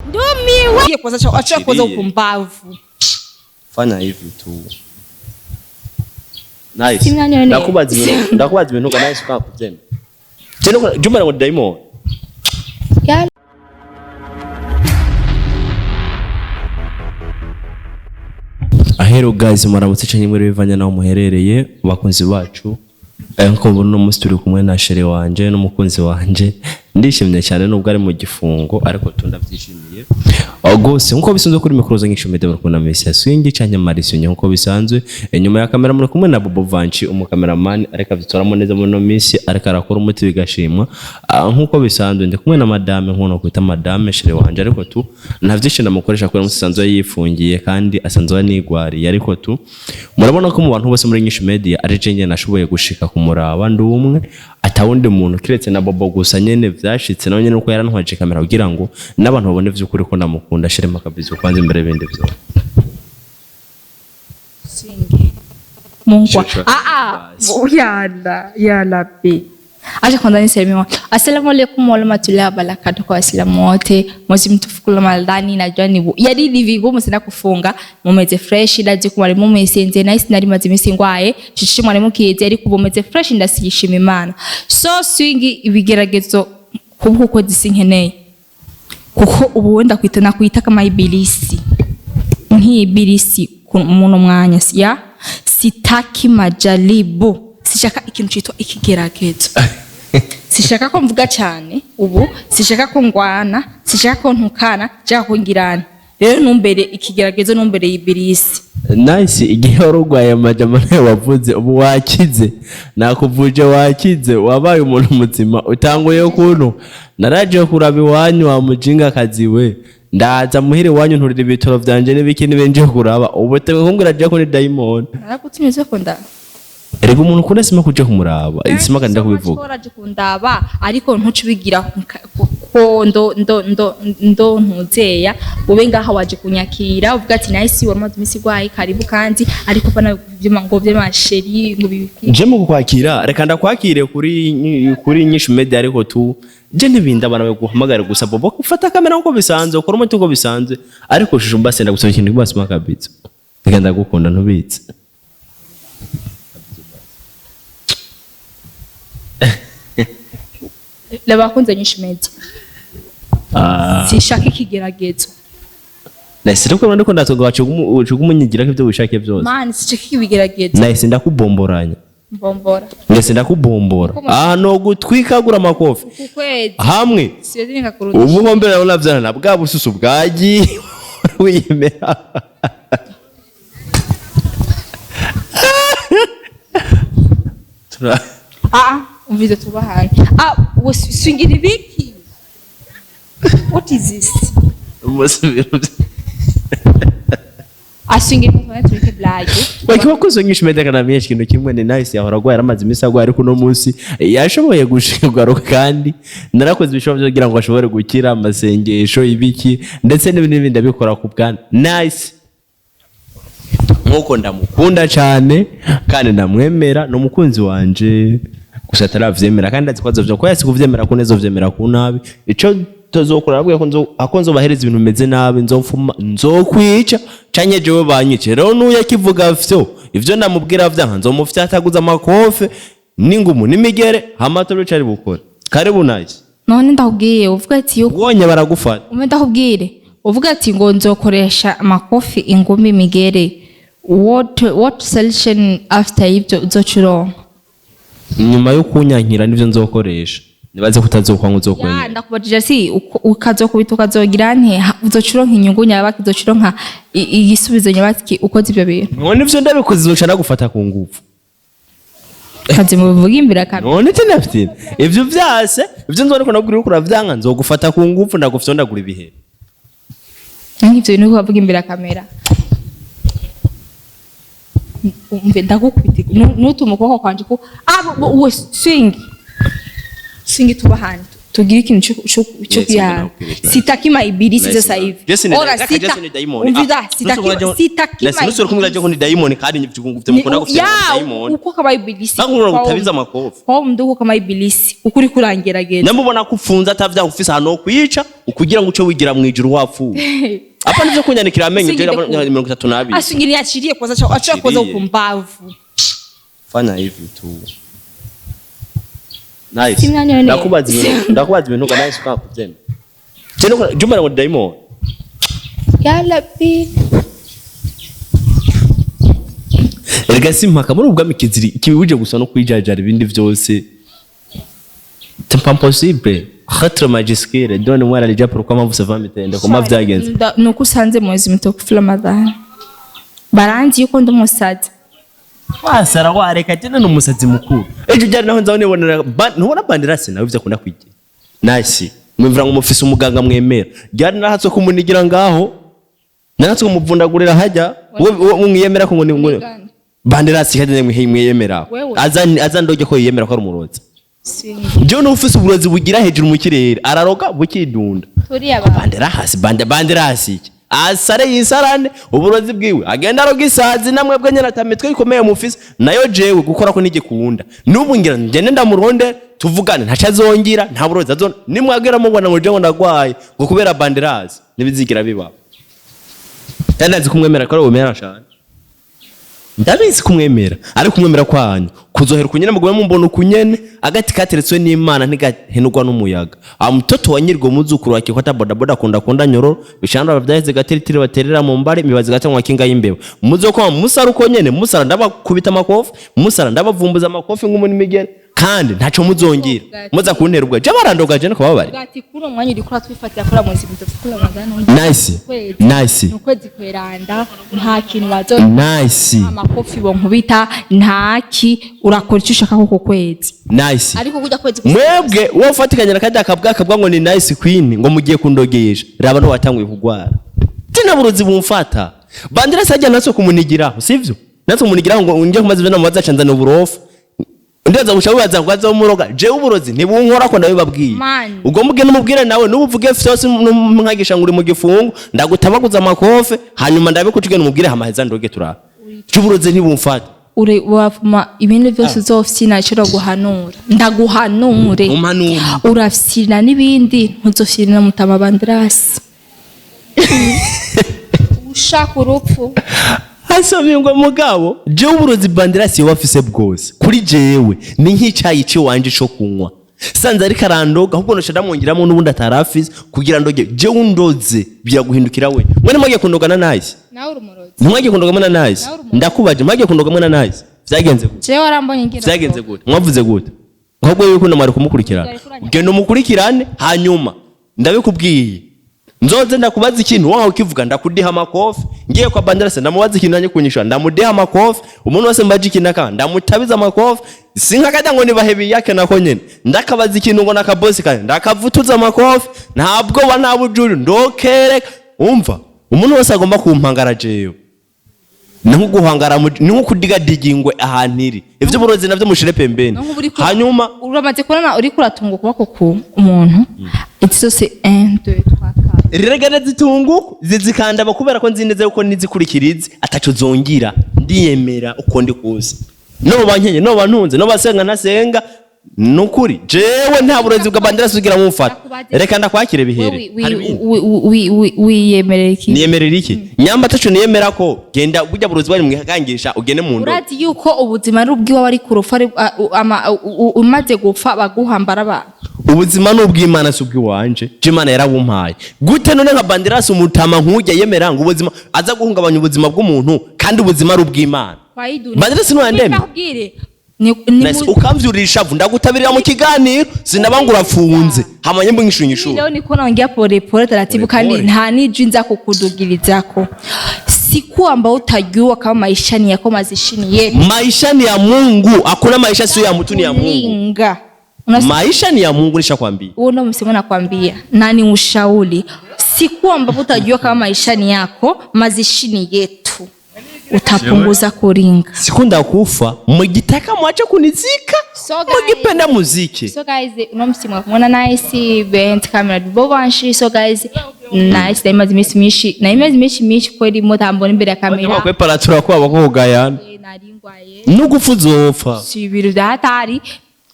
Ndumiwe. Kwanza acha kwanza Shirie. Upumbavu. Fanya hivi tu. Nice. Simnanione. Ndakubaza ibintu, ndakubaza ibintu ga nice kwa kubyemera. Je jumba ngo daimon. Ya. Ahero guys, muramutse cyane muri bivanye naho muherereye, bakunzi bacu. Nkuko mubona, uno munsi turi kumwe na chéri wanje n'umukunzi wanje. Ndishimye cyane nubwo ari mu gifungo, ariko tundabyishimiye. Gose nkuko bisanzwe, kuri micro zangisho media muri kumwe na Messi Swing canke Marisio, nkuko bisanzwe. Inyuma ya kamera muri kumwe na Bobo Vanchi, umukameramani ariko avyitoramo neza muri no minsi, ariko arakora umuti bigashimwa. Nkuko bisanzwe ndi kumwe na madame, nkuno kwita madame chéri wanje, ariko tu nta vyinshi ndamukoresha kubera musi asanzwe yifungiye kandi asanzwe anigwariye. Ariko tu murabona ko mu bantu bose muri Nyinshi Media ari je nyene nashoboye gushika kumuraba, ndi umwe, atawundi muntu kiretse na Bobo gusa nyene vyashitse nawe nyene uko yarantwaje kamera kugira ngo n'abantu babone vy'ukuri ko ndamukunda. Shirema kabisa kwanza imbere y'ibindi vyose. Swingi. Mungu. Shusho. Ah ah. Yala, yala be. Acha kwanza niseme assalamu alaikum warahmatullahi wabarakatuh kwa Waislamu wote. Mwezi mtukufu wa Ramadhani, najua ni yani ni vigumu sana kufunga. Mumeze fresh, ndazi ko mwari mumeze nice, nari maze imisi ngwaye. Shishi mwari mukize, ariko ubu mumeze fresh, ndasishima Imana. So swingi, ibigeragezo kubwo ukwezi sinkeneye. Kuko ubu wenda kwita nakwita kama ibilisi. Nk'ibilisi muno mwanya ya sitaki majaribu, sishaka ikintu citwa ikigeragezo, sishaka ko mvuga cyane ubu, sishaka ko ngwana, sishaka ko ntukana, nshaka ko ngirana. Rero numbere ikigeragezo, numbere ibilisi. Nice, igihe wari urwaye amajama nawe wavuze, ubu wakize, nakuvuje wakize, wabaye umuntu muzima, utanguye kuntu naraje kuraba iwanyu wa mujinga kazi we, ndaza muhira iwanyu nturira ibitoro vyanje n'ibiki nibenje kuraba, ubu tewe kumbwira je ko ni dayimoni. Naragutumye zo kunda. Erega umuntu ukunda sima kuja kumuraba, sima kandi ndakubivuga. Waraje kundaba, ariko ntuce ubigira ko ndo ndo ndo ndo ntuzeya ube ngaha waje kunyakira uvuga ati nice, wari umaze iminsi urwaye, karibu. Kandi ariko pana vyuma ngo vy'ama chéri ngo bibiki. Je mu kukwakira, reka ndakwakire kuri Nyinshi Media, ariko tu je ntibinda abana guhamagara gusa. Bobo ufata kamera nkuko bisanzwe, ukora umuti nkuko bisanzwe, ariko shusho mbase ndagusaba ikintu kubasima kabisa, reka ndagukunda ntubitse. Labakunze Nyinshi Media, sishaka ikigeragezo. Nahise ndakubona ndiko ndatonga wacugumunyigira ko ibyo wishakiye byose. Man, sishaka ibigeragezo. Nahise ndakubomboranya. Mbombora. Nahise ndakubombora, ah no gutwikagura amakofi. Ku kwezi. Hamwe. Siwezi nikakurudisha. Ubu hombera nawe navyana na bwa bususu bwagiye wiyemera. Ah, umvize, tubahane. Ah, swingira ibiki? What is this? Umusubiro. Aswingira ibiki? Tureke blague. Wakiwa Nyinshi Media kanamenyesha ikintu kimwe: ni Nice yahora agwaye, yaramaze iminsi agwaye, ariko uno munsi yashoboye gushika, kandi narakoze ibishoboka byose kugira ngo ashobore gukira, amasengesho, ibiki ndetse n'ibindi n'ibindi, abikora ku bwa Nice nkuko ndamukunda cyane kandi ndamwemera, ni umukunzi wanje, gusa ataravyemera kandi azi ko azovyemera, ko yasi kuvyemera ku neza azovyemera ku nabi. Ico tuzokora, arabwiye ko nzo ako nzobahereza ibintu bimeze nabi, nzofuma nzokwica canke jewe banyice. Rero nuyo akivuga vyo ivyo ndamubwira vyanka, nzomufyataguza amakofe n'ingumu n'imigere hama turi cari bukore. Karibu Nice. None ndakubwiye, uvuga ati yuko Ubonye baragufata. Ume ndakubwire, uvuga ati ngo nzokoresha amakofi, ingumi, imigere, what solution after ibyo uzoca uronka? Nyuma yo kunyankira nivyo nzokoresha, nibaze kutazokwanga uzokwemera. Ya, ndakubajije si ukazokubita ukazogira nte, uzoca uronka inyungu nyabaki, uzoca uronka igisubizo nyabaki ukoze ibyo bintu? None ivyo ndabikoze uzoca nagufata ku ngufu. Kazi mubivuga imbere akabi. None tinafite ivyo vyase, ivyo nzobona ko nabwira uriko uravyanka, nzogufata ku ngufu ndagufyondagura ibihe. Nk'ivyo bintu uko bavuga imbere ya kamera, umve, ndagukubita nutuma ukuboko kwanje ku ah we swing swing, tubahane. Tugire ikintu cyo Yes, ya ndakubwira. Sitaki maibilisi sasa hivi. Ora sita. Umviza, sitaki, sitaki. Nusura kumwira je ko ni daimoni kandi ngufite mukunda gufite Ya, daimoni. uko kama ibilisi. Nakubona gutabiza amakofi. Kwa mndu uko kama ibilisi. Ukuri kurangerageza. Namubona ko upfunze atavya ufise ahantu ho kwica ukugira ngo uce wigira mu ijuru wapfuye. Apa nivyo kunyanikira amenyo je 32. Asingiri achirie kwanza, acha kwanza Achirie. upumbavu. Fanya hivi tu. Nice. Simnanione. Ndakubaza ibintu, ndakubaza ibintu ga nice kwa kubyemera. Je nuko jumba ngo daimoni. Ya Rabbi. Erega si impaka muri ubwami kiziri kibibuje gusa no kwijajara ibindi vyose. C'est pas impossible. Khatre majuscule donne moi la pourquoi comment vous savez mitende comment vyagenze. Nuko usanze mwezi mtukufu Ramadhani. Baranzi yuko ndi umusazi. Wasara wareka tena n'umusazi mukuru. Ejo byari naho nzaho nibonera ntubona banderasi nawe ivyo akunda kwigira. Nice. Mwimvira ngo mufise umuganga mwemera. Byari nahatswe kumunigira ngaho. Nahatswe kumuvundagurira hajya. Wewe mwiyemera ko ngo ni ngo banderasi kandi mwiyemera. Wewe. Azan azan ndoge ko yiyemera ko ari umurozi. Jewe n'ufise uburozi bugira hejuru mu kirere araroga bukidunda. Turi aba. Bandera hasi bandera hasi iki asare yisarane uburozi bwiwe agenda aroga isazi namwebwe nyene atamitwe ikomeye mufise nayo jewe gukora ko nigikunda n'ubu ngira ngende ndamuronde tuvugane ntaco azongira nta burozi azon nimwagera mubona ngo jewe ndagwaye ngo kubera banderasi nibizigira biba. Kandi ndazi kumwemera ko ari ubumera cane, ndabizi kumwemera, ariko kumwemera kwanyu kuzohera ukunyene mugume mumbona ukunyene. Agati kateretswe n'Imana ntigahenurwa n'umuyaga. Mtoto wa nyirgo muzukuru wa kikwata bodaboda kunda kunda nyororo bishandura vyaheze gatiritiri baterera mu mbare mibazi gatangwa kinga y'imbeba muzokoma musara uko nyene musara ndabakubita amakofi musara ndabavumbuza amakofi nk'umuntu imigere kandi ntaco muzongira muza kuntera ubwo je barandoga je no kubabari. Ati kuri uwo mwanya uriko uratwifatira kuri mwezi mtukufu Ramadhani. Nice. Nice. Ni ukwezi kweranda, nta kintu bazo Nice. amakofi bonkubita ntaki, urakora icyo ushaka kuko kwezi. Nice. Ariko kujya kwezi Mwebwe uwo ufatikanya na kajya kabwa kabwa ngo ni nice queen ngo mugiye kundogesha raba no watanguye kugwara tena burozi bumfata bandira sajya natso kumunigiraho sivyo natso kumunigiraho ngo nje kumaze ibyo namubaza canzana uburofu ndaza guca wibaza ngo azomuroga jewe uburozi ntibunkora ko ndabibabwiye. Man. Ubwo mubwe n'umubwire nawe n'ubuvuge vyose mwagisha ngo uri mu gifungo ndagutabaguza amakofe hanyuma ndabikucige n'umubwire hamaheza ndoge turaba je uburozi ntibumfata. Ure wavuma ibintu byose uzofyina icyo guhanura ndaguhanure. Umpanure. Urafyina n'ibindi ntuzofyina mutama bandirasi ushaka urupfu. Asomye ngo mugabo jewe uburozi bandirasi wafise bwose kuri jewe ni nk'icayi ciwanje co kunywa sanze ariko arandoga ahubwo noca ndamwongeramo n'ubundi atarafise kugira ndoge jewe undoze biraguhindukira we mwene mwagiye kundoga na nice. Nawe uri umurozi. Ntimwagiye kundoga na nice, ndakubaje mwagiye kundoga na nice vyagenze gute? Jewe warambonye ngira Vyagenze gute? Mwavuze gute ahubwo yuko namara kumukurikirana genda umukurikirane hanyuma ndabikubwiye nzoze ndakubaza ikintu wawe ukivuga ndakudiha amakofi ngiye kwa bandarase ndamubaza ikintu nanjye kunyishura ndamudiha amakofi umuntu wese mbaje ikintu aka ndamutabiza amakofi sinkakajya ngo nibahebi yake nako nyene ndakabaza ikintu ngo nakabosi kanje ndakavutuza amakofi ntabwo wa nta bujuru ndokereka umva umuntu wese agomba kumpangara jewe ni nko guhangara ni nko kudigadiga ingwe ahantu iri ivyo burozi navyo mushire pembeni. Hanyuma uramaze kubona uriko uratunga ukuboko ku umuntu izi zose 1 2 3 4. Rega zitunguka zizikandaba kubera ko nzi neza yuko nizikurikira izi ataco zongira ndiyemera uko ndi kuzi noba nkenye noba ntunze noba senga ntasenga nukuri jewe nta burozi bwa bandera sugira mumfata reka ndakwakire bihere. Hari ibindi. Wiyemerera iki? Niyemerera iki nyamba ataco niyemera ko genda burya burozi bari mwihangisha ugende mu ndobo. Urazi yuko ubuzima ari ubwiwawe ariko urupfu ari umaze gupfa baguhambara abantu. Ubuzima ni ubw'Imana si ubw'iwanje je Imana yarabumpaye gute none nka banderasi umutama nk'ujya yemera ngo ubuzima aza guhungabanya ubuzima bw'umuntu kandi ubuzima ari ubw'Imana. Banderasi ntiwandemye. Ndakubwire ni Nice. Ukamvyurira ishavu ndagutabirira mu kiganiro sinaba ngo urafunze hamanye mbe nkishuye ishuri. Leo niko naongea pole pole taratibu Pole kandi pole. nta n'ijwi nza kukudugirizako siku ambao utajua kama maisha ni yako mazishi ni yetu. Maisha ni ya Mungu, hakuna maisha sio ya mtu, ni ya Mungu. Linga. Maisha ni ya Mungu nishakwambia. Huo ndo msemo nakwambia na ni ushauri siku ambapo utajua kama maisha ni yako mazishi ni yetu. Utapunguza kuringa. Sikunda kufa, mkitaka mwache kunizika. So guys- Mkipenda muziki. So guys, uno musi mwakumona Nice behind camera Bobanshi. So guys, Nice naimaze iminsi myinshi, naimaze iminsi myinshi kweli mutambona imbere ya kamera. Kweparatura kwabo kugayana. Nari ngwaye. Nugufa uzopfa. Si ibintu bya hatari,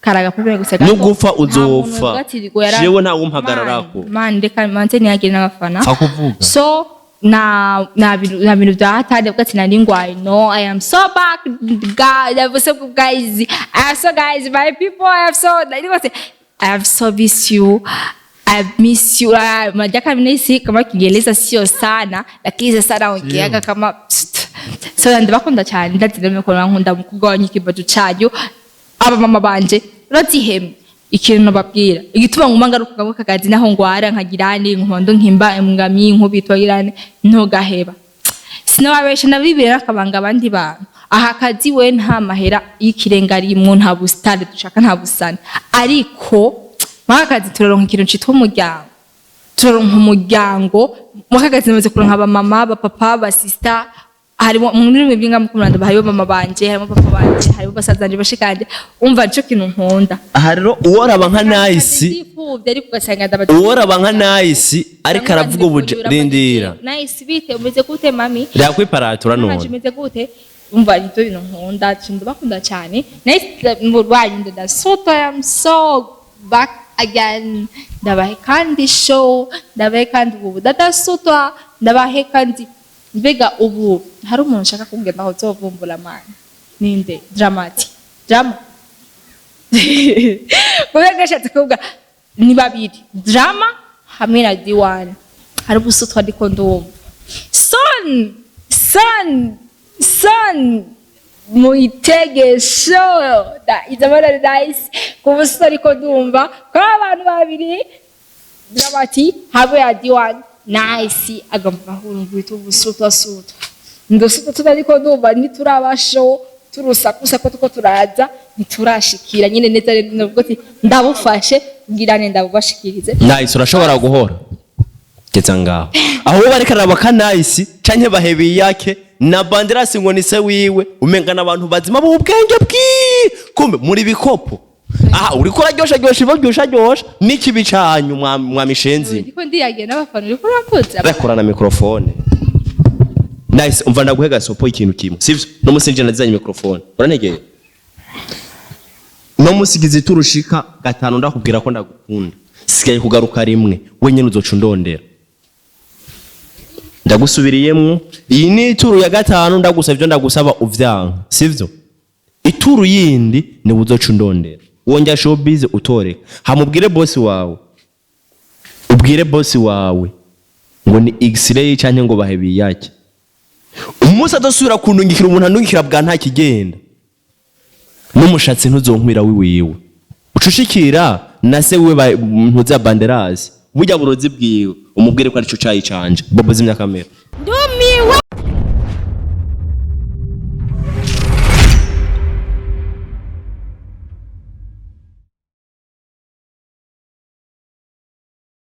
karagapapuro gusa gato. Nugufa Nta muntu uzopfa. uvuga ati ngo yara- Jewe ntawe umpagararako. Man, man, reka manze ntiyagire n'abafana. Pfa kuvuga. So na bintu bya hatari avuga ati nari ngwaye. No, I am so back, God. I was so, guys, I am so, guys, my people, I am so, I have so miss you, I miss you. Ah, majaka minesi kama Kiingereza sio sana, lakini sasa naongeaga kama pst. So ndabakunda cyane, ndazi ko nkunda mu kugabanya ikibazo cyanyu. Abamama banje urazihemye, ikintu nababwira igituma nguma ngaruka ngo kakazi naho ngwara nkagira ni nkondo nkimba ngami nkubitwa girane ntugaheba. Sinababesha, nabibera akabanga abandi bantu. Aha kazi we nta mahera y'ikirenga arimwo, nta busitani dushaka, nta busani, ariko muri aka kazi turaronka ikintu citwa umuryango. Turaronka umuryango muri aka kazi. Namaze kuronka abamama, abapapa, abasista. Harimo mu rurimi rw'ingamukumuranda, hariho mama banje, harimo papa banje, harimo basaza banje, bashikanje. Umva, nico kintu nkunda. Aha rero uworaba nka Nice, Ndipfuvye ariko ugasanga ndabaza. Uworaba nka Nice ariko aravuga ubu, rindira. Nice, bite, umeze gute mami? Rakwiparatura None none. Umeze gute? Umva, nivyo bintu nkunda, ndabakunda cyane. Nice murwanyi ndasuto. I am so back again. Ndabahe kandi show, ndabahe kandi ubu dadasutwa, ndabahe kandi. Mbega ubu hari umuntu nshaka kugenda aho uzovumbura mani, ninde? Dramati, Drama. Kubera gashatse kuvuga ni babiri, Drama hamwe na D1. Hari ubusutwa ndiko ndumva son son son muitegesho izabona Nice ku busutwa ariko ndumva ko abantu babiri, Dramati hamwe na D1. Nice agomba ahurumva ubusutwa sutwa ndusutwa tutariko ndumva, ntiturabasho turusakusa ko tuko turaza, ntiturashikira nyine neza. Rero ndavuga ati ndabufashe kugira ndabubashikirize. Nice, urashobora guhora geza ngaho aho bariko araba ka Nice canke bahebeye yake na Banderasi ngo ni se wiwe, umenga n'abantu bazima b'ubwenge bwi kumbe muri bikopo. Aha uriko uraryosha ryosha ibaryosha ryosha n'ikibi canyu mwa mishenzi. Ndiko ndiyagiye n'abafana, uriko urambuza. Rekora na microphone. Nice, umva, ndaguhe gasopo ikintu kimwe, sivyo? No musi nje nazanye microphone, urantegeye. No musigize turushika gatanu ndakubwira ko ndagukunda, sigaye kugaruka rimwe wenyine uzoca undondera. Ndagusubiriyemwo, iyi ni ituru ya gatanu ndagusaba ivyo ndagusaba, uvyanka, sivyo? Ituru yindi ni uzoca undondera, wongera showbiz utoreka. Hamubwire bosi wawe, ubwire bosi wawe ngo ni x-ray canke ngo bahe biyake. Umunsi adasubira kundungikira umuntu andungikira bwa nta kigenda n'umushatsi ntuzonkwira wiwiwe ucushikira na se wiwe ntuza Banderazi burya burozi bwiwe, umubwire ko arico cayi canje. Bobo, zimya kamera.